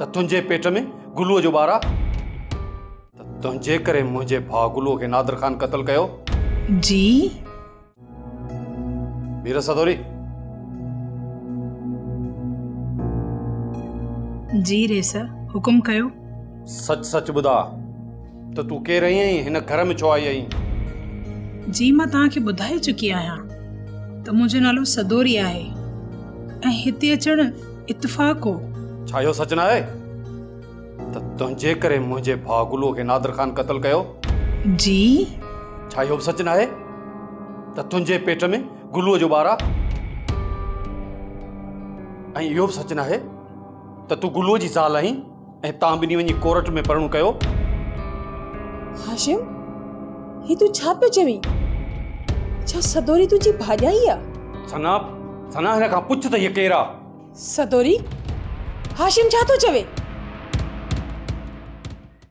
ته تنهنجي پيٽ ۾ گلوء جو ٻار آ ته تنهنجي ڪري منهنجي ڀاء گلوء کي نادر خان قتل ڪيو. جي. مير صدوري. جي ريس، حڪم ڪيو. سچ سچ ٻڌاء ته تون ڪير آهين ۽ هن گهر ۾ ڇو آئي آهين؟ جي مان توهان کي ٻڌائي چڪي آهيان ته منهنجو نالو صدوري آهي ۽ هتي اچڻ اتفاق هو. ڇا اهو سچ ناهي ته تنهنجي ڪري منهنجي ڀاء گلوء کي نادر خان قتل ڪيو؟ جي. ڇا اهو به سچ ناهي ته تنهنجي پيٽ ۾ گلوء جو ٻار آ؟ ۽ اهو به سچ ناهي ته تون گلوء جي زال آهين ۽ تان ٻنهي وڃي ڪورٽ ۾ پرڻو ڪيو؟ هاشم، هي تون ڇا پيو چوين؟ ڇا سدوري تنهنجي ڀاڄائي آ؟ ثنا، ثنا هن کان پڇ ته هيء ڪير آ؟ سدوري، هاشم ڇا ٿو چوي؟